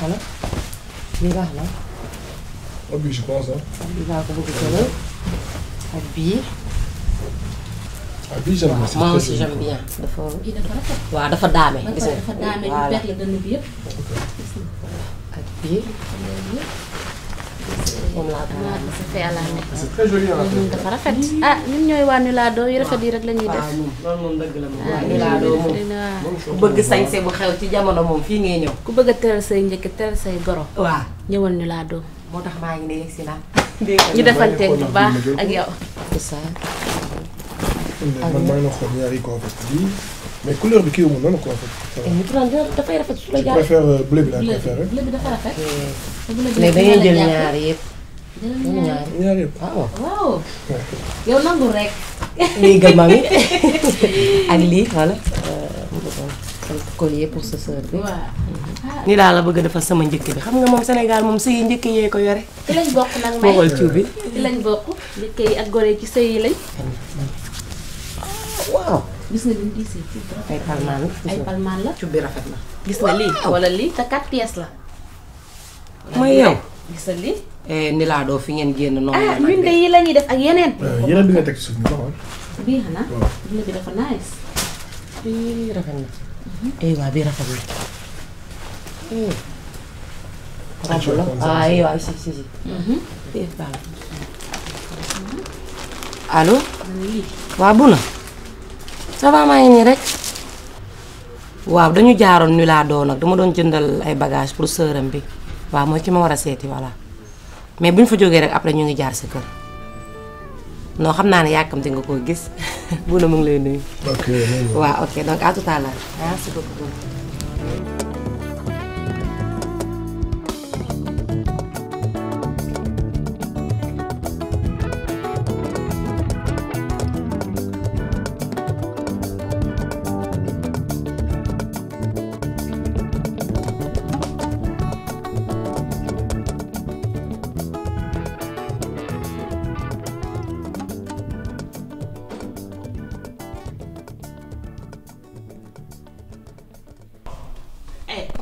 Voilà. Bii baax na. Ah bii je pense bii baax ko bëgg jëlal ak bii. ah bii j'aime bien. moi aussi j'aime bien. dafa waaw dafa daame. gis nga dafa daame ñu perte la dënn bi yëpp. ak bii. moom laa ko waaw ça fait à la nekk. c'est très joli dafa rafet. ah ñun ñooy waa Nulado yu rafet yi rek la ñuy def. loolu moom dëgg la moom. waaw Nulado moom ku bëgg sañse bu xew ci jamono moom fii ngay ñëw. ku bëgg a teral say njëkk teral say goro. waaw ñëwal Nulado. moo tax maa ngi ne yegg si naa. ñu defanteeg bu baax ak yow. c'est ça. man maa ngi doon xool ñaari ko en fait bii mais couleur bi kii wu ma noonu quoi en fait. ñu turan dafay rafet su la je jaar. préfère bleu bi laa préféré. bleu bi dafa rafet. léegi dañuy jël ñaar yëpp. ñaar ñaar yëpp. waaw. waaw. yow nangu rek. lii également mi ak lii voilà. collier pour sa sœur bi. waaw. ni laa la bëgg a defal sama njëkk bi xam nga moom Sénégal moom sëy njëkk yee ko yore. ci lañ bokk nag may bokkal ciw bi. ci lañ bokk. njëkk yi ak gore yi ci sëy yi lañ. waaw. gis nga li mu diisee ci ay palmaan la. ay palmaan la. cub bi rafet na. gis nga lii wala lii te 4 pièces la. mooy yow. gis nga lii. ni laa doo fi ngeen génn noonu. ah ñun de yi la ñuy def ak yeneen. yeneen bi nga teg ci suuf bi baax bii xanaa. waaw. bleu bi dafa nice. bii rafet na. waaw bii rafet na. robe la waaw si. bii baax na. allo. waaw bu na. ça va maa ngi nii rek. waaw dañu jaaroon Nulado nag dama doon jëndal ay bagages pour sœuram bi. waaw mooy ci ma war a seeti voilà. mais bu ñu fa jógee rek après ñu ngi jaar sa kër. non xam naa ne yàkkamti nga koo gis bu na mu ngi lay nuyu. ok waaw ok donc à tout à l'heure. merci beaucoup.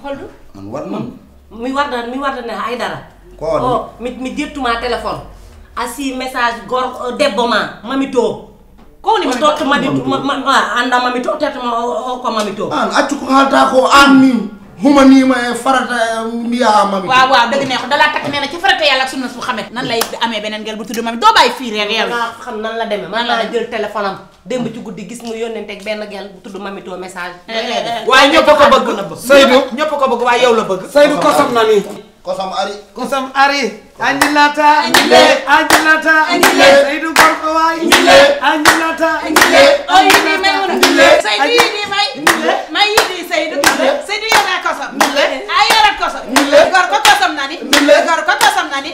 xool man war man. mi war na ne ay dara. Koo oh mi dirtuma téléphone. asi message gor debbo ma mamito. ko ni to mamito anda mamito tetma ko mamito. an accu ko haalta ko an min humanima e farata mbiya mami. waaw dëgg neex dalaa takk nee na ci farata yàlla ak sunna su Muhammad nan lay amee beneen ngel bu tudd mami doo bàyyi fii reer yow. nga xam nan la demee man la jël téléphone am démb ci guddi gis mu yónnenteeg benn gel bu tudd mamito message. waaye ñëpp ko bëgg. Seydou ñëpp ko bëgg waaye yow la bëgg. Seydou kosam na ni. kosam ari. kosam ari. Anjilata. Anjilata. Seydou gorko waay. Anjilata. oh yi nii may mun a. Seydou yi nii may yi nii Seydou. Seydou yow naa kosam. ay yarat kosam. gor ko kosam na ni. gor ko kosam na ni.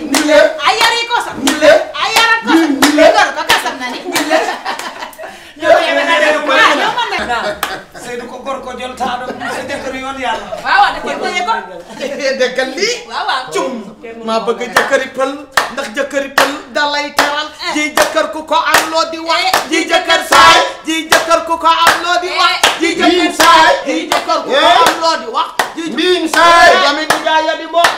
ay yari kosam. ay yarat kosam. gor ko kosam na ni. Seydou ko gorko jël taado sa jëkkër yoon yàlla. waaw da koy bëggee ko. déggal lii. waaw. cum maa bëgg jëkkëri pël ndax jëkkëri pël dalay teral ji jëkkër ku ko am loo di wax ji jëkkër saay ji jëkkër ku ko am loo di wax ji jëkkër saay ji jëkkër ku ko am loo di wax ji mbiin saay. doomi nijaay ya di mbokk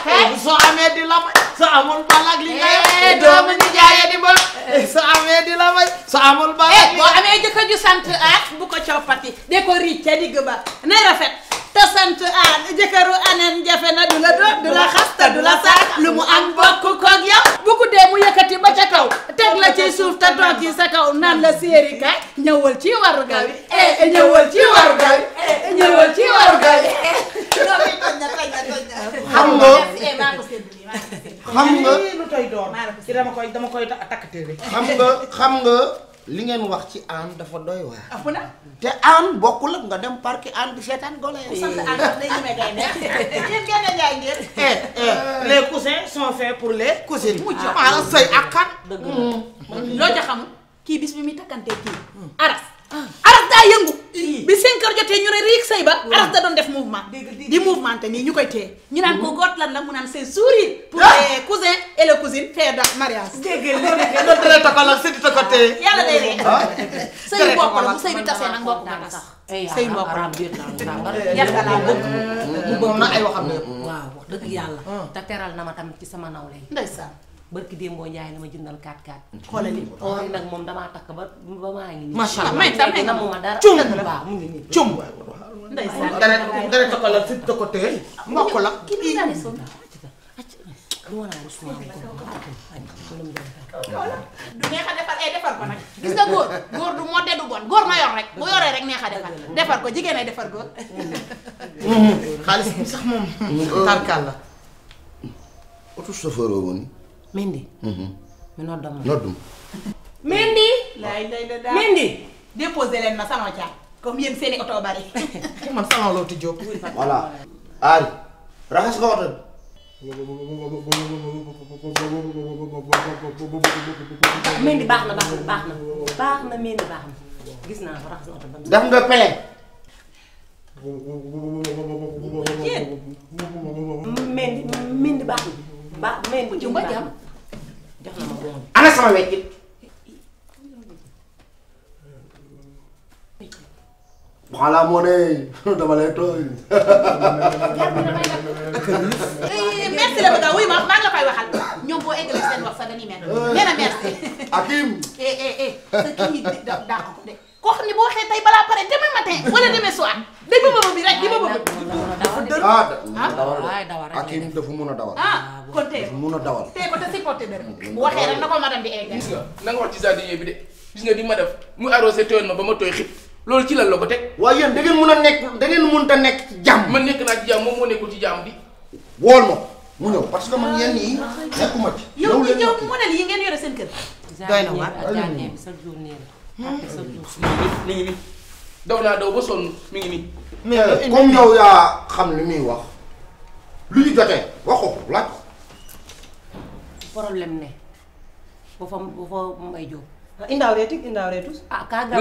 soo amee di la may soo amul balak li nga doomi nijaay ya di mbokk soo amee di la may soo amul balak boo amee jëkkër ju sant ak bu ko coppati de ko riic ca digg ba nay rafet te sant aan jëkkëru anen jafe na du la doon du la xas te du la saak lu mu am bokk koog yow bu guddee mu yëkkati ba ca kaw teg la ci suuf te toog ci sa kaw naan la séeri kay ñëwal ci warugal bi ñëwal ci warugal bi ñëwal ci warugal bi xam nga. xam nga. lu toy doon ci dama koy takk téere xam nga li ngeen wax ci aan dafa doy waar. ëpp na te aan bokkul ak nga dem parki aan di seetaan golo yi. sant aan day ñemee gay ne yéen kenn jaay ngeen les coussins sont faits pour les cousines. mucc maanaam sëy ak kan. loo ca xamul kii bis bi muy takkantee kii aras daa yëngu bi 5 heures jotee ñu ne riig sëy ba aras da doon def mouvement di mouvementé nii ñu koy téye ñu naan ko goot lan la mu naan c'est sourire pour les cousins et les cousines faire da mariage loolu dara takal ak sëti ko téye yàlla day ree sëy mbokk la bu sëy bi tasee nag mbokk nga tas sëy mbokk la yàlla laa bëgg moom na ay waxam ne waaw wax dëgg yàlla te teral na ma tamit ci sama nawle yi ndeysaan barki démboo Njaay la ma jëndal 4x4 xoolal li or yi nag moom damaa takk ba maa ngi nii macha allah may tam may nga namuma dara cum waaw mu ngi nii cum ndeysaan dara takal ak sëti ko téye mbokk la kii bi daane so lu ma naan Ousmane du neex a defar defar ko nag gis nga góor du modde du bon góor na yor rek bu yoree rek neex a defar ko jigéen ay defar góor xaalis bi sax moom tarkal la oto chauffeur oo woni Mendi mi noddam noddum Mendi lay lay la daal Mendi déposé leen ma sama caa comme yéen seeni oto bari man sama looti jóg voilà Ari raxas nga oto Mendi baax na Mendi baax na gis naa ko raxas na oto ba def nga pele Mendi baax na Mendi jumba jam jox na ma bon ana sama weccit xalaa moo ne dama lay tooy merci la bëgg a wuy ma maa ngi la koy waxal ñoom boo eggalee seen wax sax dañuy mel nee na merci Akim sa kii dàq ko de koo xam ne boo waxee tey balaa pare demain matin wala demain soir day ba bëgg bi rek di ba bëgg dafa dër dawal Akim dafa mun a dawal kon tey dafa mun a dawal tey ko te supporté dër bu waxee rek na ko madame di eggal gis nga na nga wax ci jardinier bi de gis nga di ma def mu arrosé tooyoon ma ba ma tooy xib loolu ci lan la ko teg waaye yéen da ngeen mun a nekk da ngeen mun a nekk ci jàmm man nekk naa ci jàmm moom moo nekkul ci jàmm di wool ma mu ñëw parce que man yenn yi nekkuma ci yow leen yow ma modèle yi ngeen yore seen kër doy na waar jardin bi sa jour nii la sa jour mi ngi nii daw naa daw ba sonn mi ngi nii mais comme yow yaa xam li muy wax lu ñu jotee waxu ko laaj ko problème ne bu fa may jóg indawre tus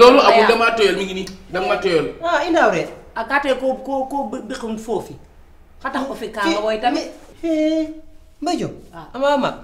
loolu amul damaa tooyal mi ngi nii danga ma tooyal indawre a kate ko biqum foofi xa tax o fi kaaga woy tamit mbajo ama mag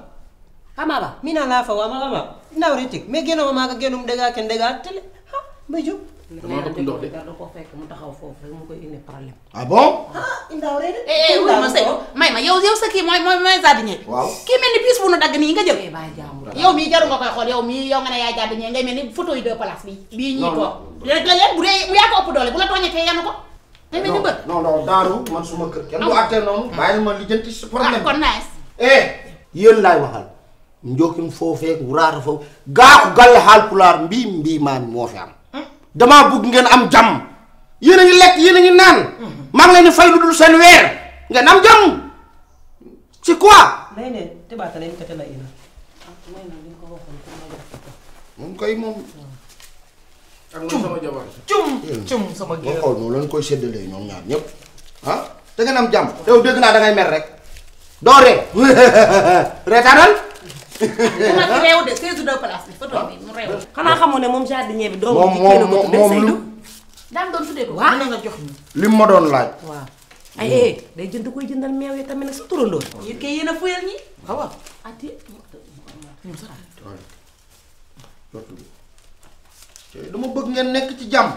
xama ba mina la fa ama mag indawre tig mais genoma maaga genum dega ken dega tele ha mbajo dama bëgg ndox de da ko fekk mu taxaw foofu rek mu koy indi problème ah bon indawre de wuy ma sëy may ma yow sa kii mooy jardinier waaw kii mel ni piis bu nu dagg nii nga jël bàyyi jàmbur yow mii jaru nga koy xool yow mii yow nga ne yaay jardinier ngay mel ni photo yi 2 places bii ñii toog léegi la leen bu dee bu yaa ko ëpp doole bu la tooñatee yanu ko day mel ni bët non daaru man suma kër kenn du àttee noonu bàyyi ma lijjanti si problème kon nice yéen laay waxal njokin foofee wuraata foofu gaa ko galle Haalpulaar mbii maan moo fi am damaa bëgg ngeen am jàmm yéen a ngi lekk yéen a ngi naan maa ngi leen di fay lu dul seen weer ngeen am jàmm c'est quoi lay ne teɓata len kete la ina moom koy moom ak man sama jabar cum sama boo xool noonu lañ koy séddalee ñoom ñaar ñëpp ah da ngeen am jàmm yow dégg naa da ngay mer rek doo ree reetaanal dama ci réew de 16 2 places bi photo bi mu réew xanaa xamoon ne moom jardinier bi doomu moom ci kii la ko tuddee moom Seydou daan doon tuddee ko waaw mën nga jox ñu li ma doon laaj waaw ay day jënd koy jëndal meew yi tamit nag sa turandoo yéen kay yéen a fuyal ñi waaw ati dama bëgg ngeen nekk ci jàmm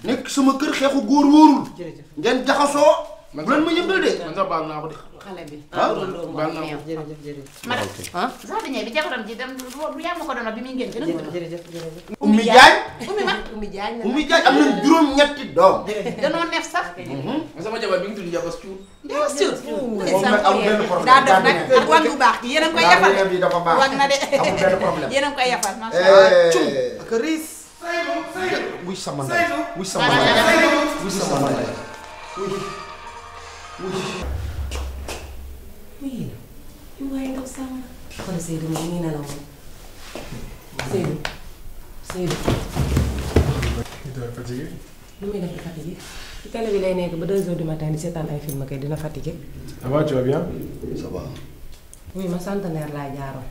nekk sama kër xeexu góor wóorul ngeen jaxasoo bu leen ma yëngal de man sax baal naa ko de xale bi turandoo mu am meew madame jardinier bi jabaram ji dem du yaa ma ko doon bi muy ngeen fi nag Oumy Diagne Oumy ma Oumy Diagne Oumy Diagne am na juróom-ñetti doom danoo neef sax man sama jabar bi ngi tudd Jabas Cuur bien sûr moom nag amul benn problème daa def nag ak wàllu bu baax gi yéen a ngi koy yafal jardinier bi dafa baax wag na de amul benn problème yéen a ngi koy yafal macha allah cum ak riis wuy sama ndey wuy sama ndey wuy sama ndey oui waaye ndaw sàmm kon Seydou moom nii na la woon Seydou lu muy def di fatigué ci télé bi lay nekk ba 2 heures du matin di seetaan ay film kay dina fatigué Ça va, tu vas bien? ça va oui ma centenaire laa jaaroon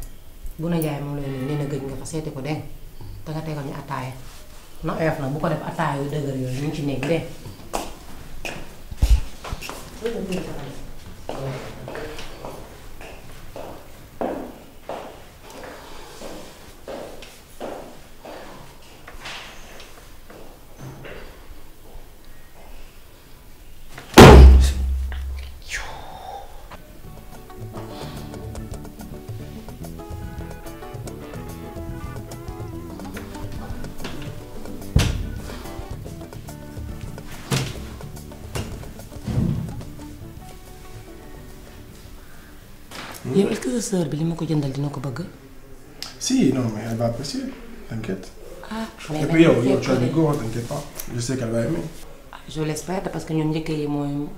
bu na jaay moom lay nuyu nee na gëj nga fa seeti ko dégg te nga tegal ñu attaaya na oyof na bu ko def ataaya yu dëgër yooyu ñu ngi ci nekk de. yow est-ce que sa sœur bi li ma ko jëndal dina ko bëgg. Si, non, mais elle va apprécier. T'inquiète. Ah, Et puis, tu as des goûts, t'inquiète pas. Je sais qu'elle va aimer. Je l'espère parce que ñun njëkk yi moom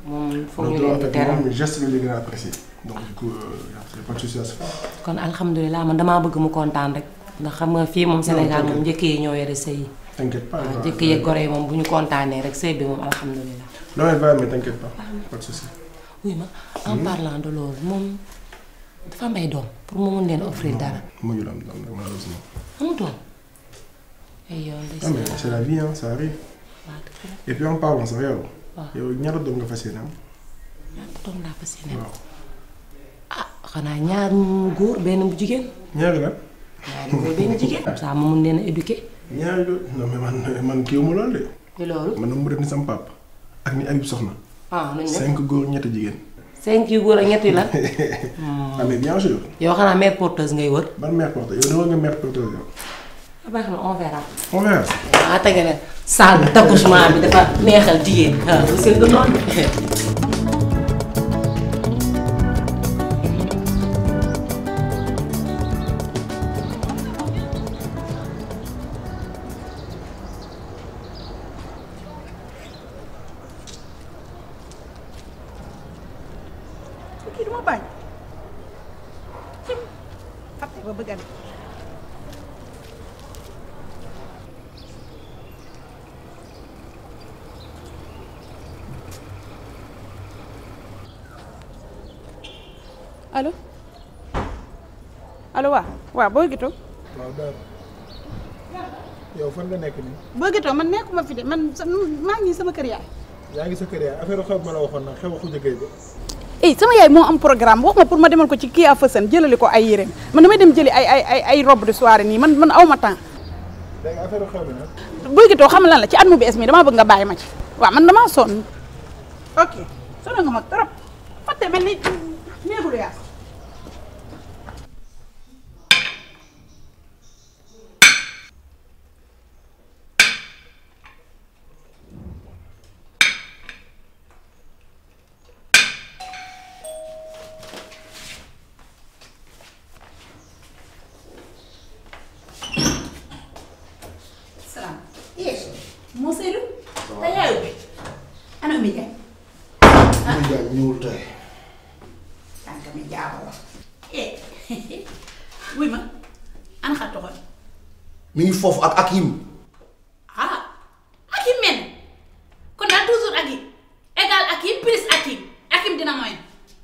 foog ñu Donc, leen di teral. mais geste bi léegi nga apprécier. Donc, du coup, il n'y a pas de souci à se faire. kon alhamdulilah man damaa bëgg mu kontaan rek ndax xam nga fii moom Sénégal moom njëkk yi ñoo yore sëy yi. T'inquiète pas. waaw njëkk yeeg gore yi moom bu ñu kontaanee rek sëy bi moom alhamdulilah. Non, elle va aimer, t'inquiète pas. Pas de souci. oui ma en parlant de loolu moom dafa am ay doom pour mu mun leen offrir dara. Mujjul am doom malheureusement. amu doom. ay yoon Ah, mais c'est la vie, hein, ça arrive. Et puis en parlant sax yow. yow ñaata doom nga fas yéene am. ñaata doom laa fas yéene am. waaw. ah xanaa ñaar góor benn bu jigéen. ñaari la. ñaari góor benn jigéen. saa ma mun leen a éduquer. ñaari doom non mais man kii wu ma lool de. ci loolu. man dama def ni sama papa ak ni Ayib soxna. ah nañu def 5 góor ñetti jigéen. 5 yu góor ak ñett yu lan. Ah mais bien sûr. yow xanaa mère porteuse ngay wër. ban mère porteuse yow dama nga mère porteuse yow. baax na on verra. On verra. ah tege na salle d'accouchement bi dafa neexal jigéen. waaw bu seen du noonu. kii du ma bañ fàtte ba bëgg a allo allo waaw boo gitoo waaw daal yow fan nga nekk nii. boo gitoo man nekkuma fi de man maa ngi sama kër yaay. yaa ngi sa kër yaay affaire xew ma la waxoon nag xew waxu jëkkër bi. sama yaay moo am programme wax ma pour ma demal ko ci kii a fësan jëlali ko ay yéreem man damay dem jëli ay robe de soirée nii man aw ma temps. léegi affaire xew bi nag. boo gitoo xam lan la ci at mu bees mi damaa bëgg nga bàyyi ma ci waaw man damaa sonn. ok sonn nga ma trop fàtte mel ni néegulu yaa moo Seydou te yaayu bi ana mi jaay Oumy Diagne ñëwul tey. tànk mi jaaba la wuy ma ana xar toxoon mi ngi foofu ak Akim. ah Akim men kon daal toujours Akim égal Akim plus Akim Akim dina moyen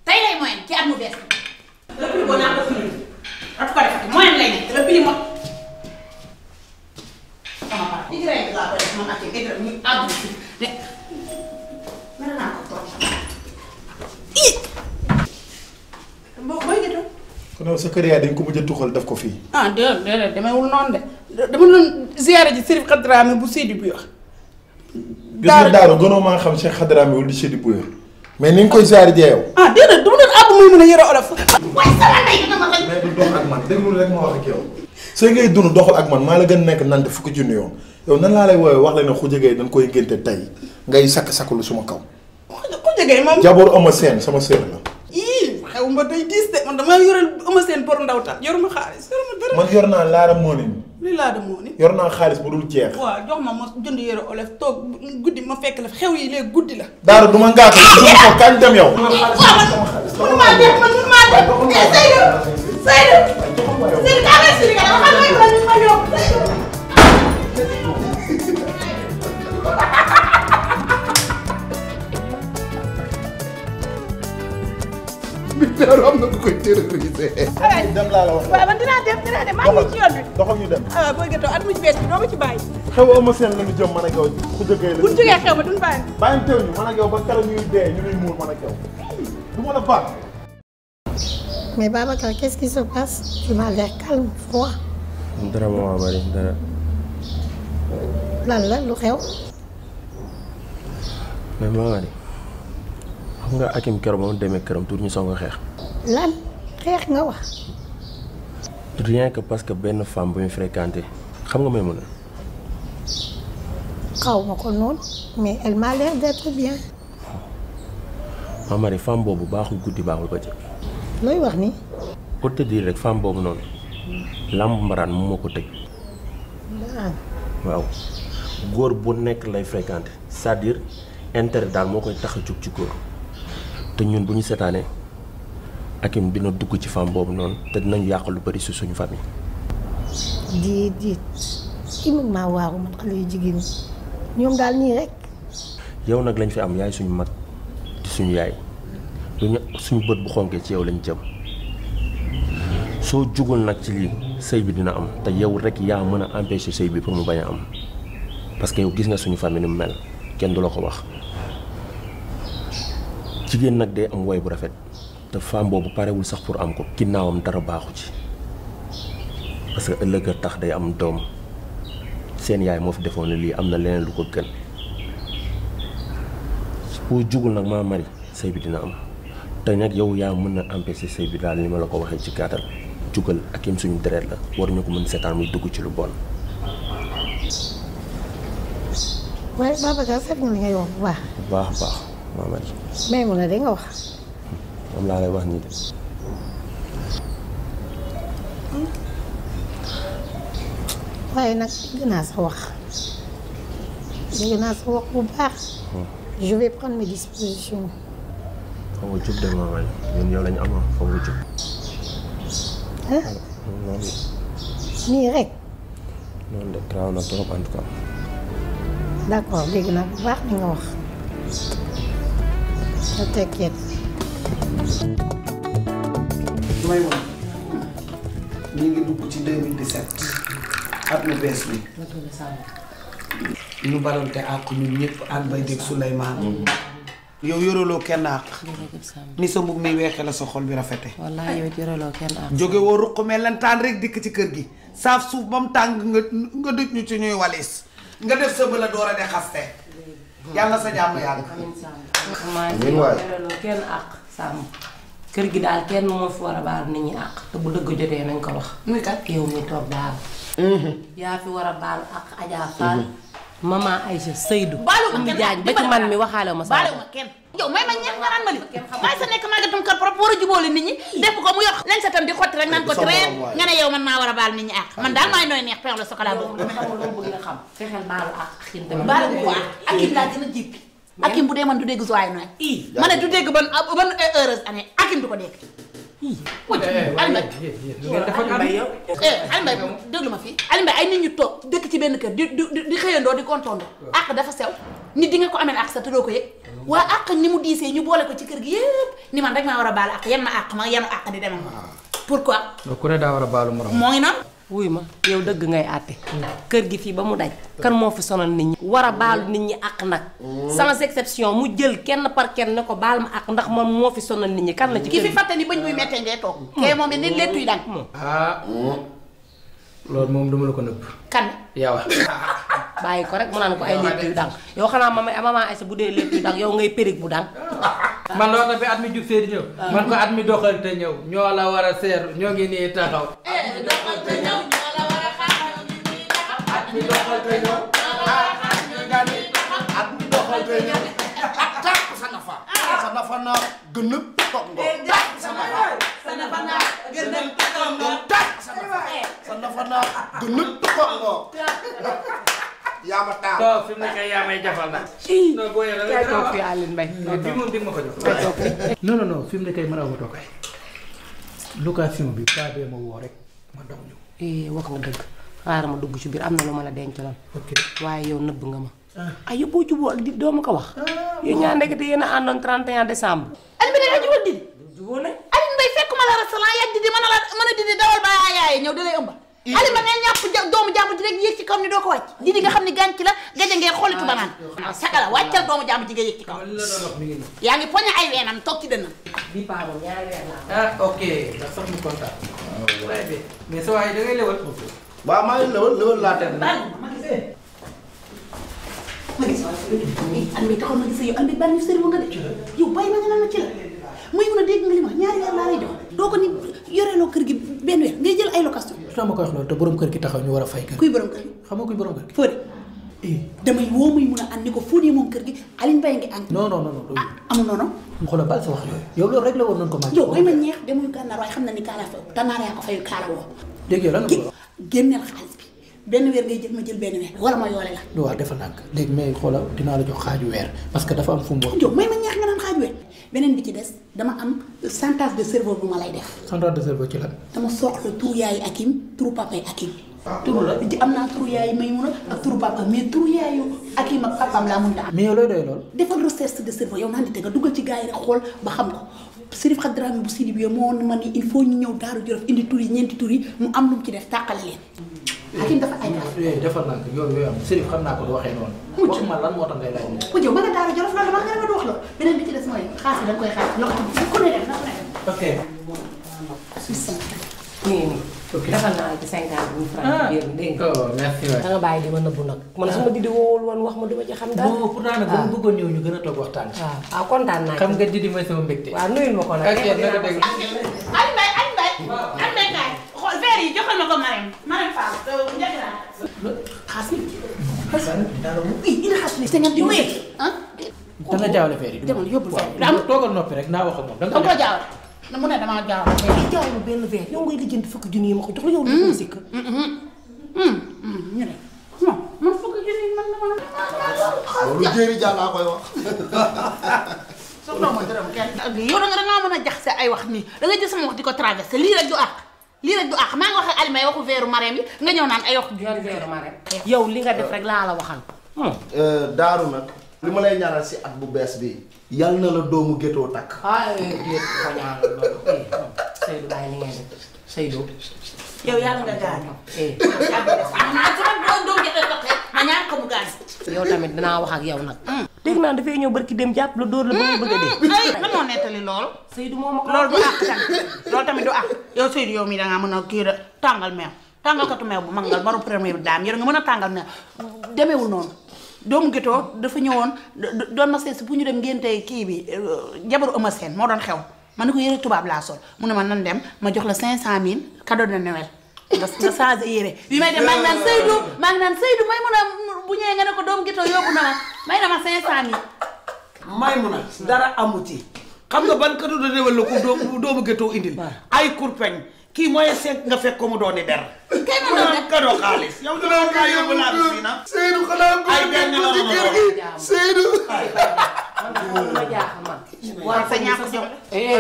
tey lay moyen ci at mu bees le plus bon naa ko firi at ko defati moyen lay nekk le plus mo sama part Ibrahima laa koy def man Akim Ibrahima ñu àdduna si de mën naa ko toog booy gëtoo kon yow sa kër yaay dañ ko mujj a tuxal def ko fii. ah déedéet demeewul noonu de dama doon ziyaare ji Sérif Xadraame bu Seydi bu wax gis nga Daaro gënoo maa xam Cheikh Xadraame wala di Seydi bu yor mais ni nga koy ziyaare jee yow. ah déedéet dama doon àbb muy mën a yore olof waaye sama ndey dama rek mais du dox ak man déglu rek ma wax ak yow. soo ngay dund doxal ak man maa la gën nekk nante fukki junni yoon yow nan laa lay woowee wax la ne Khoudia Gueye dañ koy ngénte tey ngay sakk-sakkalu suma kaw. ku jegee moom jaboor Eumeu Sène sama sœur la. ii xew ma day diis de man dama yoreel Eumeu Sène pour ndaw tax yoruma xaalis yoruma dara man yor naa laara moonin li laa demoo ni yor naa xaalis bu dul jeex. waaw jox ma jënd yére olof toog guddi ma fekk la xew yi léegi guddi la Daaro du ma ngaaka du ko kañ dem yow. mënu maa def man mënu maa def Seydou Seydou kaa ngay siri nga dama xam ne ma ñëw militaire am na ku koy terroriser. dem laa la wax. waaw man dinaa dem maa ngi ci yoon bi. doxal ñu dem. ah boo gëstoo at mu ci bees bi doo ma ci bàyyi. xew Eumeu Sène la ñu jëm man ak yow ku jógee la. bu ñu jógee xew ma duñ bàyyi. bàyyi teew ñu man ak yow ba keroog ñuy dee ñu ngi muur man ak yow. du ma la baax. Mais Babacar, qu'est-ce qui se passe? Tu m'as l'air calme, froid. dara moo bari dara. lan la lu xew. mais Mamady xam nga Hakim keroog moom demee këram tuuti ñu song a xeex. lan xeex nga wax. rien que parce que benn femme bu ñu fréquenté xam nga may mën a. xaw ma ko noonu mais elle m'a l'air d'être bien. Mamady femme boobu baaxul guddi baaxul bëccëg. looy wax ni. pour te dire rek femme boobu noonu lamb mbaraan moom moo ko tëj. waaw góor bu nekk lay fréquenté c'est-à-dire intérêt daal moo koy tax a jóg ci góor te ñun bu ñu seetaanee Hakim dina dugg ci femme boobu noonu te dinañ yàq lu bari si suñu famille. di kii mun maa waaru man xale yu jigéen ñi ñoom daal nii rek. yow nag lañ fi am yaay suñu mag di suñu yaay duñu suñu bët bu xonkee ci yow lañ jëm soo jugul nag ci lii sëy bi dina am te yow rek yaa mën a empêcher sëy bi pour mu bañ a am parce que yow gis nga suñu famille ni mu mel kenn du la ko wax jigéen nag day am woy bu rafet te femme boobu parewul sax pour am ko ginnaawam dara baaxu ci parce que ëllëg a tax day am doom seen yaay moo fi defoon ne lii am na leneen lu ko gën boo jugul nag maa mari sëy bi dina am te nag yow yaa mën a empêcher sëy bi daal ni ma la ko waxee ci gàttal jugal Hakim suñu deret la waruñu ko mën seetaan muy dugg ci lu bon. waaye Babacar seet nga li ngay wax bu baax. bu baax a baax Mamady. mais mun na de nga wax. moom laa lay wax nii de. waaye nag dégg naa sa wax bu baax. je vais prendre mes dispositions. foo nga jub de Mamady ñun yow lañu amoon foo nga jub. noonu nii rek. noonu de garaaw na trop en tout cas. d'accord dégg naa bu baax li nga wax. ne t'inquiète. may moom ñu ngi dugg ci 2017 at mu bees bi ñu balonte àq ñun ñëpp ak bay dégg Souleymane yow yoroloo kenn àq ni sa mbub mi weexee la sa xol bi rafete wallaay yow yoroloo kenn àq jóge woo ruq melentaan rek dikk ci kër gi saaf suuf ba mu tàng nga dëj ñu ci ñuy walis nga def sa bëla door a de xaste yàlla sa jàmm yàlla maa ngi yoroloo kenn àq sàmm kër gi daal kenn moo fi war a baal nit ñi àq te bu dëgg jotee nañ ko wax muy kat yow muy toog baal yaa fi war a baal àq Adja Fall maman Aïcha Seydou Oumy Diagne ba ci man mi waxaale ma baale ma kenn yow may ma ñeent nga naan ma li waaye sa nekk magatum kër propre war a jubóole nit ñi def ko mu yor lañ sa tam di xotti rek naan ko train nga ne yow man maa war a baal nit ñi àq man daal maay nooy neex pexe la sokola boobu xamul loo bëgg nga xam fexeel baalu àq xin tamit baale ko waa Hakim laa gën a jéppi Hakim bu dee man du dégg suwaay nooy ma ne du dégg ban heureuse année Hakim du ko dégg Alioune Mbaye déglu ma fii Alioune Mbaye ay nit ñu toog dëkk ci benn kër di xëyandoo di kontoondoo àq dafa sew nit di nga ko amee àq sa te doo ko yëg waa àq ni mu diisee ñu boole ko ci kër gi yëpp ni man rek maa war a baal àq yan ma àq ma yanu àq di demee ma pourquoi ku ne daa war a baalu morom moo ngi noonu wuy ma yow dëgg ngay àtte kër gi fii ba mu daj kan moo fi sonal nit ñi war a baalu nit ñi àq nag sans exception mu jël kenn par kenn ne ko baal ma àq ndax moom moo fi sonal nit ñi kan la ci ki fi fàtte ni bañ buy mettee ngay toog kee moom ni lettuy dang loolu moom dama la ko nëbb kan yow bàyyi ko rek mu naan ko ay lettuy dang yow xanaa maman Aïssa bu dee lettuy dang yow ngay périg bu dang man loo tax bi at mi jub see di ñëw man ko at mi doxal te ñëw ñoo la war a seer ñoo ngi nii taxaw doxal te ñëw ñoo la war a xaar ñoo ngi nii taxaw at mi doxal te ñëw ñoo la war a xaar ñoo ngi nii taxaw at mi doxal te ñëw tàkk sa nafa sa nafa naa gën a toog ngoo tàkk sa nafa sa nafa naa gën a toog ngoo tàkk sa nafa sa nafa naa gën a toog ngoo yaa ma taal toog fi mu nekk yaa may jafal nag non boo yore kay toog fi Alioune Mbaye bi moom dig ma ko jox non non fi mu nekk mën a ma toog ay location bi pas bee ma woo rek ma daw ñëw wax nga dëgg xaaral ma dugg ci biir am na lu ma la dencaloon ok waaye yow nëbb nga ma ay yow boo juboo ak di doo ma ko wax yow ñaa ndekete yéen a àndoon 31 décembre Alioune Mbaye da jubal di Aline Mbaye fekkuma la restaurant yaa Didi mën a Didi dawal ba yaay ñëw da lay ëmba Aline ma ne ñàpp doomu jàmbur ji rek yéeg ci kaw ni doo ko wàcc Didi nga xam ne gànc la gaja ngeen xoolitu banaan sagala wàccal doomu jàmbur ji nga yéeg ci kaw yaa ngi poñe ay weenam toog ci dënnam bi paa moom ñaari weer la ok ndax sax mu kontaan mais sa waay da ngay lewal waaw maa ngi lewal laa teg ma gis an bi taxaw ma gis yow an bi bànni sëriñ nga de yow bàyyi ma nga naan ma ci la muy mun a dégg nga li ma ñaari weer laa lay jox doo ko ni yoreeloo kër gi benn weer ngay jël ay location lu ma koy wax loolu te borom kër gi taxaw ñu war a fay kër kuy borom kër gi xam nga kuy borom kër gi Fodé damay woo muy mun a ànd ni ko Fodé moom kër gi Aline Mbaye ngi ànd non amul noonu mu xoolal bal sa wax yooyu yow loolu rek la war nañ ko màcc yow may ma ñeex demuy gànnaar waaye xam na ni kaala fa tanaar yaa ko fay kaala woo dégg yow lan nga génneel xaalis bi benn weer ngay jël ma jël benn weer wala ma yoole la waaw defal nànk léegi mais xoolal dinaa la jox xaaju weer parce que dafa am fu mu wax yow may ma ñeex nga naan xaaju weer beneen bi ci des dama am centage de cerveau bu ma lay def centage de cerveau ci lan dama soxla turu yaayu Akim turu papay Akim turu la am naa turu yaayu Maymuna ak turu papa mais turu yaayu Akim ak papaam laa mënut a am mais yow looy doy loolu defal recherche de cerveau yow naan di te nga duggal ci gars yi rek xool ba xam ko Sérif Xadrami bu Sidi bi moo ma ni il faut ñu ñëw Daaru Jolof indi tur yi ñeenti tur yi mu am lu mu ci def tàqale leen Akim dafa ay yooyu defal nànk yooyu am Sérif xam naa ko du waxee noonu wax ma lan moo tax ngay laaj ni ku jëw ma nga Daaru Jolof loolu dama nga nga du wax loolu beneen bi ci des mooy xaas yi da nga koy xaas loxo ku ne dem na ku ne dem ok nii defal naa la ci 50 francs biir dégg nga merci waay da nga bàyyi di ma nëbbu nag man su ma Didi woowul woon wax ma duma ci xam dara bon pourtant nag dama bëggoon ñëw ñu gën a toog waxtaan waaw kontaan naa xam nga Didi mooy sama mbégte waaw nuyul ma ko nag ok naka dégg Aline Mbaye kaay xool verre yi joxal ma ko Marème Fall njëkk naa xaas bi indi xaas bi te nga di wéy da nga jaawale feer yi demal yóbbul verre waaw toogal noppi rek naa wax ak moom da nga ko jaawale na mu ne damaa jaawale jaay ma benn verre yow ngay lijjanti fukki junni yi ma ko jox la yow lu ko sikk ñu ne non man fukki junni man dama loolu jéeri jàllaa koy wax soxla ma dërëm kenn yow da nga mën a jaxase ay wax nii da nga jël sama wax di ko traversé lii rek du àq maa ngi wax ak Alima waxu veeru Marème yi nga ñëw naan ay wax veeru Marème yow li nga def rek laa la waxal daaru nag li ma lay ñaanal si at bu bees bi yal na la doomu gétoo takk déet ko ñaanal loolu Seydou bàyyi li ngay def Seydou yow yàlla nga gaañoo ma ñaan ko mu gaañ yow tamit dinaa wax ak yow nag dégg naa dafay ñëw barki dem jàpp la dóor la ba muy bëgg a dee lan moo nettali loolu Seydou moo ma ko loolu du àq tamit loolu tamit du àq yow Seydou yow mii dangaa mën a kii da tàngal meew tàngalkatu meew bu mangal baru premier daam yow nga mën a tàngal meew demeewul noonu doomu gétoo dafa ñëwoon doon ma seet si bu ñu dem ngénte kii bi jabaru Eumeu Sène moo doon xew ma ne ko yére tubaab laa sol mu ne ma nan dem ma jox la 500000 cadeau de Noël nga changé yére bi may dem maa ngi naan Seydou may mun a bu ñëwee nga ne ko doomu gétoo yóbbu na ma may na ma 500000 may mun a dara amu ci xam nga ban cadeau de Noël la ko doomu gétoo indil ay kurpeñ kii mooy 5 nga fekk ko mu dooni der kay ma doon def cadeau xaalis yow dina kaa yóbbu laa bi fii na Seydou xanaa ko ay benn la Seydou waaw sa ñàkk jom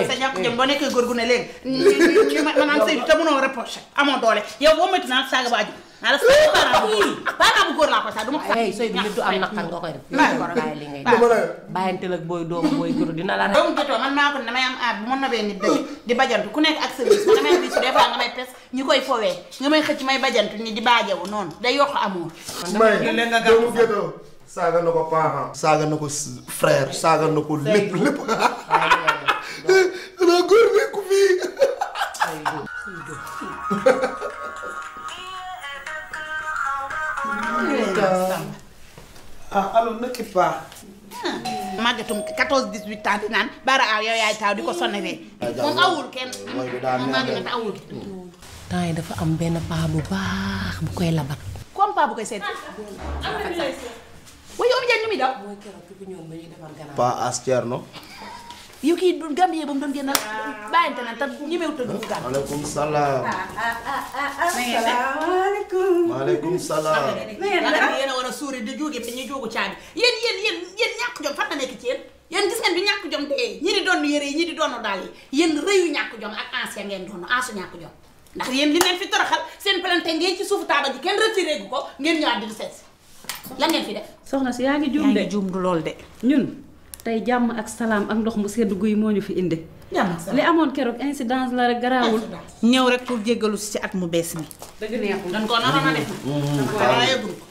sa ñàkk jom boo nekkee góor gu ne léegi ma naan Seydou te mënoo reproché amoo doole yow boo métti naa saaga ba aju naa la parent bu góor laa ko sax du ma ko sax Seydou nit du am naqar nga koy def bàyyi li ngay def bàyyanteel ak booy doomu booy guru dina la rek doomu gétoo man maa ko ne damay am aat bu mën na bee nit di bajantu ku nekk ak service man damay bis des fois nga may pes ñu koy fowee nga may xëcc may bajantu ni di baajewu noonu day yokk amour may doomu gétoo saaga na ko parent saaga na ko frère saaga na ko lépp dana góor nekku fii alors n'occupe pas màggatum 14 18 ans di naan bara aw yow yaay taaw di ko sonnee moom awul kenn moom màggat awul temps yi dafa am benn paa bu baax bu koy labat comme paa bu koy seet waaye yow mi jaan ñu muy daw Pa As Thierno yow kii du Gambie ba mu doon génnal bàyyante na te ñemewu tëgg bu gàtt maaleykum salaam maaleykum salaam yéen a war a suuri di jóge fi ñuy jógu caabi yéen ñàkk jom fan na nekk ci yéen gis ngeen bi ñàkk jom te ñi di doon yére yi ñi di doon daal yi yéen rëyu ñàkk jom ak ancien ngeen doon asu ñàkk jom ndax yéen li leen fi toroxal seen plante ngeen ci suufu taabal ji kenn retiré gu ko ngeen ñëwaat di seet si lan ngeen fi def soxna si yaa ngi juum de juum du lool de ñun tey jàmm ak salaam ak ndox mu sedd guy moo ñu fi indi. li amoon keroog incidence la rek garaawul. ñëw rek pour jéggalu si ci at mu bees mi. dëgg neexul dañ ko naroon a def. waaye yëgul ko.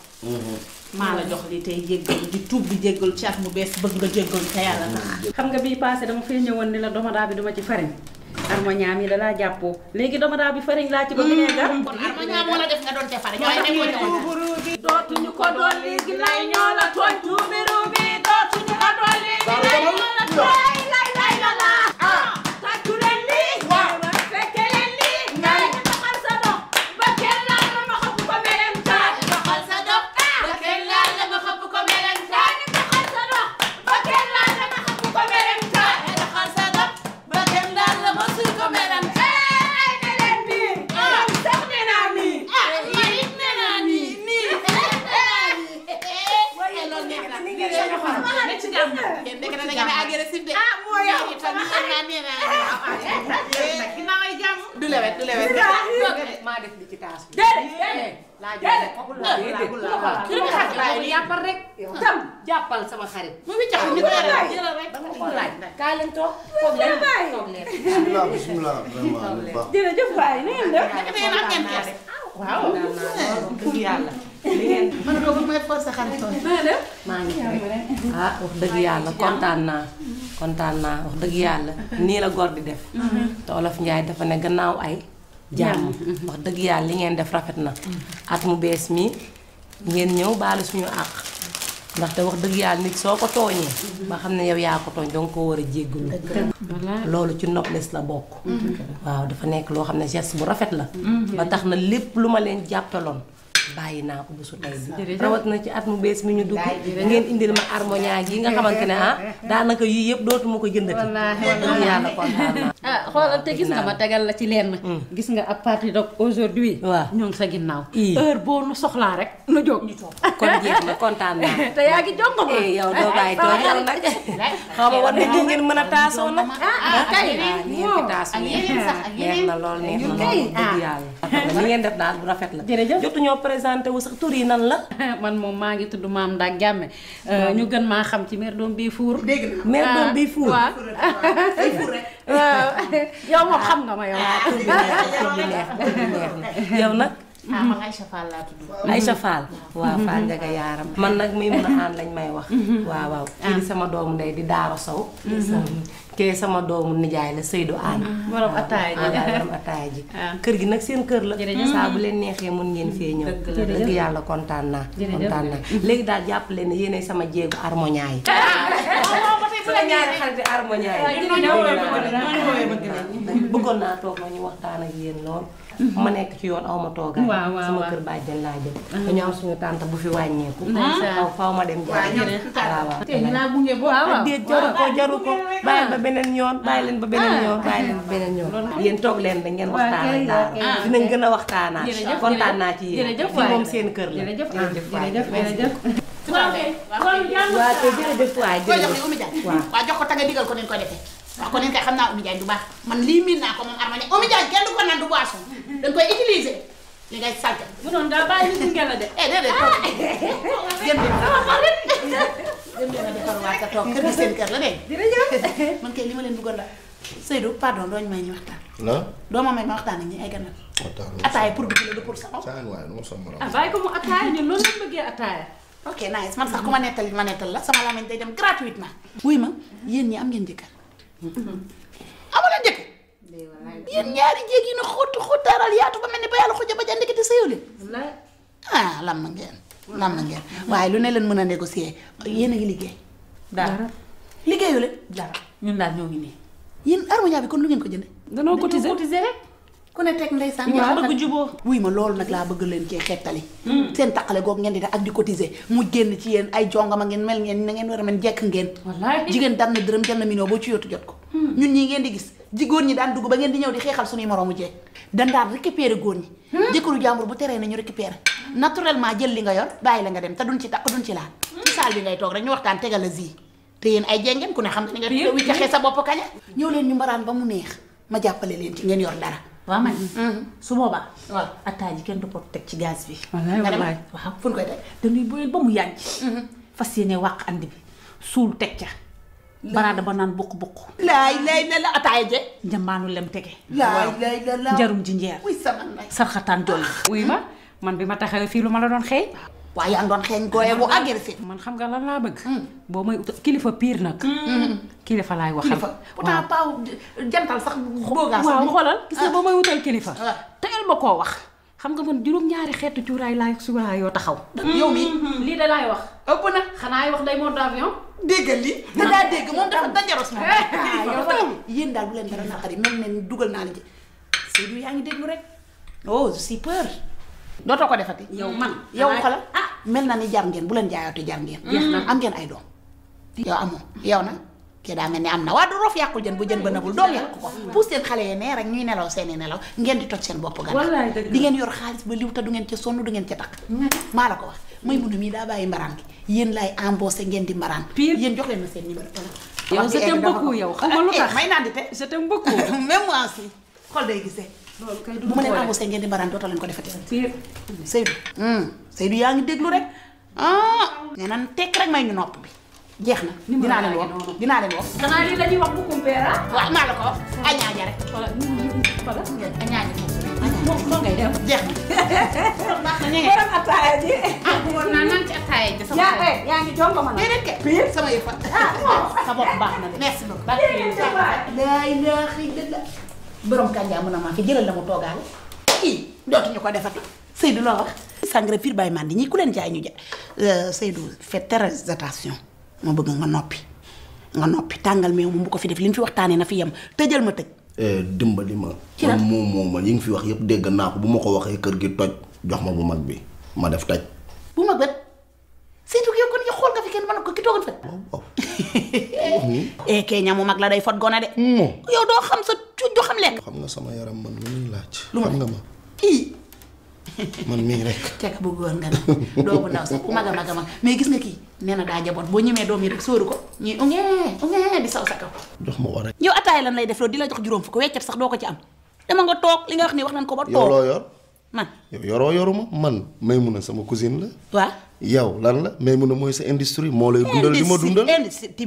maa la jox li tey jéggalu di tuub di jéggalu ci at mu bees bëgg nga jéggalu te yàlla tax. xam nga bii passé dama fee ñëwoon ni la domadaa bi duma ci fariñ. armoñaam yi dalaa jàppoo léegi domadaa bi fariñ laa ci ba mu nee gar. kon armoñaam moo la def nga doon te fariñ waaye nekkoo ci woon. dootuñu ko doon léegi lay ñoo la tooñ tuubi ruubi dootuñu ko doon léegi lay ñoo la tooñ lay lay la la tàccu leen lii fekke leen lii ngay doxal sa dox ba kenn laal la ma xëpp ko meleen taat doxal sa dox ba kenn laal la ma xëpp ko meleen taat doxal sa dox ba kenn laal la ma xëpp ko meleen taat doxal sa dox ba kenn laal la ma suy ko meleen taat ne leen nii sax nee naa nii nee naa nii du lewet du lewet maa def li ci taas bi laa jàppal rek tam jàppal sama xarit mu ngi jax ni ko jëlal rek dama ko laaj kaay leen toog toog leen toog leen bismillah vraiment jërëjëf waay ni ngeen def waaw dëgg yàlla li ngeen mën a doog may force xarit toog maa ngi ah wax dëgg yàlla kontaan naa wax dëgg yàlla nii la góor di def te Olof Njaay dafa ne gannaaw ay jàmm wax dëgg yàlla li ngeen def rafet na at mu bees mi ngeen ñëw baalu suñu àq ndaxte wax dëgg yàlla nit soo ko tooñee ba xam ne yow yaa ko tooñ danga ko war a jéggalu loolu ci noblesse la bokk waaw dafa nekk loo xam ne geste bu rafet la ba tax na lépp lu ma leen jàppaloon bàyyi naa ko bésu tey bi rawat na ci at mu bees mi ñu dugg ngeen indil ma harmonia gi nga xamante ne daanaka yii yëpp dootuma ko jëndati dëgg yàlla kontaan naa xoolal te gis nga ma tegal la ci lenn gis nga à partir de aujourd'hui waaw ñoo ngi sa ginnaaw heure boo nu soxlaa rek nu jóg ñu toog kon jeex na kontaan naa te yaa ngi jongo ma yow doo bàyyi toog yow nag xaw ma war nañu ngeen mën a taasoo nag kay ni ngeen fi taas neex na lool neex na lool dëgg yàlla li ngeen def daal bu rafet la jotuñoo présenté wu sax tur yi nan la man moom maa ngi tudd Maam Ndak Jàmme ñu gën maa xam ci mère doom bii fuur mère doom bii fuur waaw yow moom xam nga ma yow tur bi neex yow nag man Aïcha Fall laa tudd Aïcha Fall waaw Fall Njaga yaaram man nag muy mën a ànd lañ may wax waaw waaw kii di sama doomu ndey di Daaro Sow kee sama doomu nijaay la Seydou Anne borom ataaya ji borom ataaya ji kër gi nag seen kër la saa bu leen neexee mun ngeen fee ñëw dëgg yàlla kontaan naa léegi daal jàpp leen ne yéenay sama jéegu harmonia yi la ñaari xarit harmonia yi bëggoon naa toog ma ñu waxtaan ak yéen lool ma nekk ci yoon aw ma toogaay sama kër bàjjen laa jëm dañu am suñu tànta bu fi wàññeeku faw ma dem jaay waaw déet jaru ko bàyyi ba beneen yoon bàyyi leen ba beneen yoon yéen toog leen da ngeen waxtaan ak daal dinañ gën a waxtaanaat kontaan naa ci yéen fi moom seen kër la jërëjëf waaw jërëjëf waay waaw jox ko taga digal ko nen ko defee waaw kon nen kay xam naa Oumy Diagne du baax man lii miin naa ko moom harmonie Oumy Diagne kenn du ko naan du boisson dañ koy utiliser li ngay salte bu doon daa bàyyi nit ngeen la de déedéet toog jëm leen a defar waa sa toog kër gi seen kër la de man kay li ma leen bëggoon la Seydou pardon dooñu may ñu waxtaan doo ma may ma waxtaan ak ñi ay gan nag ataaya pour dugg la du pour sama bàyyi ko mu ataaya ñun loolu lañ bëggee ataaya ok nice man sax ku ma nettali ma nettal la sama lamañ day dem gratuitement wuy ma yéen ñi am ngeen jëkkër amuleen jëkkër yéen ñaari jéeg yi na xottaaral yaatu ba mel ni ba yàlla xuja ba jandiki te sëyu leen lam na ngeen waaye lu ne leen mën a négocier yéen a ngi liggéey dara liggéeyu leen dara ñun daal ñoo ngi nii yéen harmonia bi kon lu ngeen ko jënde danoo cotiser rek ku ne teg ndeysaan ñoo bëgg juboo wuy ma loolu nag laa bëgg leen cee xettali seen taqale googu ngeen di def ak di cotiser mu génn ci yéen ay jongama ngeen mel ngeen na ngeen war a mel jekk ngeen jigéen daan na dërëm jar na minoo boo ci yóotu jot ko ñun ñii ngeen di gis góor ñi daan dugg ba ngeen di ñëw di xeexal suñuy moroomu jeeg dan daan récupérer góor ñi jëkkëru jàmbur bu teree na ñu récupérer naturellement jël li nga yor bàyyi la nga dem te duñ ci takk duñ ci laal ci saal bi ngay toog rek ñu waxtaan tegal la zi te yéen ay jengeen ku ne xam nga ni nga wiccaxee sa bopp kaña ñëw leen ñu mbaraan ba mu neex ma jàppale leen ci ngeen yor dara waaw man su boobaa waaw attaay ji kenn du ko teg ci gaz bi nga dem waaw fu ñu koy teg dañuy boyal ba mu yànj fas yéene wàq andi bi suul teg ca baraada ba naan bukk laay la ataaya je njambaanu lem tege laay la njarum ji njeer wuy sama nday sarxataan jolli wuy ma man bi ma taxawee fii lu ma la doon xeeñ waaye yaa ngi doon xeeñ gooye bu agressif man xam nga lan laa bëgg boo may kilifa pire nag kilifa laay waxal pourtant paaw jantal sax boogaa waaw xoolal gis nga boo may wutal kilifa tegal ma koo wax xam nga man juróom-ñaari xeetu cuuraay laay suuraay yoo taxaw yow mi lii da laay wax ëpp na xanaa ay wax day monte avion déggal li da daa dégg moom dafa danjaros moom yéen daal bu leen dara naqari mel ne dugal naa la ci Seydou yaa ngi déglu rek oh je suis peur dootoo ko defati yow man yow xoolal mel na ni jar ngeen bu leen jaayooti jar ngeen am ngeen ay doom yow amoo yow na kii daa mel ni am na waa du roof yàqul jën bu jën ba nabul doom yàqu ko pour seen xale yi nee rek ñuy nelaw seeni nelaw ngeen di toj seen bopp gannaaw di ngeen yor xaalis ba liw te du ngeen ca sonn du ngeen ca takk maa la ko wax may mun a mii daa bàyyi mbaraan gi yéen laay embauché ngeen di mbaraan pire yéen jox leen ma seen numéro yow je t'aime beaucoup yow xam nga lu tax may naan di te je t'aime beaucoup même moi aussi xol day gisee bu ma leen embauché ngeen di mbaraan dootoo leen ko defati Seydou Seydou yaa ngi déglu rek nee nan tekk rek may ñu nopp bi jeex na dinaa leen wax xanaa lii dañuy wax bu kumpeera waaw maa la ko wax añaaja rek añaaja moo ngay dem jeex na borom ataaya ji war naa naan ci ataaya ji sama yaa ngi jongo ma na déedéet kay sama yëf sa bopp baax na de merci beaucoup laa ilaaha illallaah borom kànjaa mën a maa fi jëlal la mu toogaale kii dootuñu ko defati Seydou loo wax sangre pire bay mandi ñi ku leen jaay ñu jaay Seydou faites très attention ma bëgg nga noppi tàngal meew moom bu ko fi def li ñu fi waxtaanee na fi yem tëjal ma tëj dimbali ma man moom yi nga fi wax yëpp dégg naa ko bu ma ko waxee kër gi toj jox ma bu mag bi ma def taj bu mag bet Seydou yow kon ñu xool nga fi kenn mën ko ki toogoon fa kee ñamu mag la day fot gone de yow doo xam sa cuuj doo xam lekk xam nga sama yaram man lu muy laaj xam nga ma kii man mii rek tekk bu góor nga nag doo bu ndaw sax bu mag a mag mais gis nga kii nee na daa jaboot boo ñemee doom yi rek sóoru ko ñuy ungee di saw sa kaw jox ma war rek yow ataay lan lay def loolu di la jox juróom fukk weccet sax doo ko ci am dama nga toog li nga wax ni wax nañ ko ba toog yow loo yor man yow yoruma man Maymuna sama cousine la waaw yow lan la Maymuna mooy sa industrie moo lay dundal di ma dundal industrie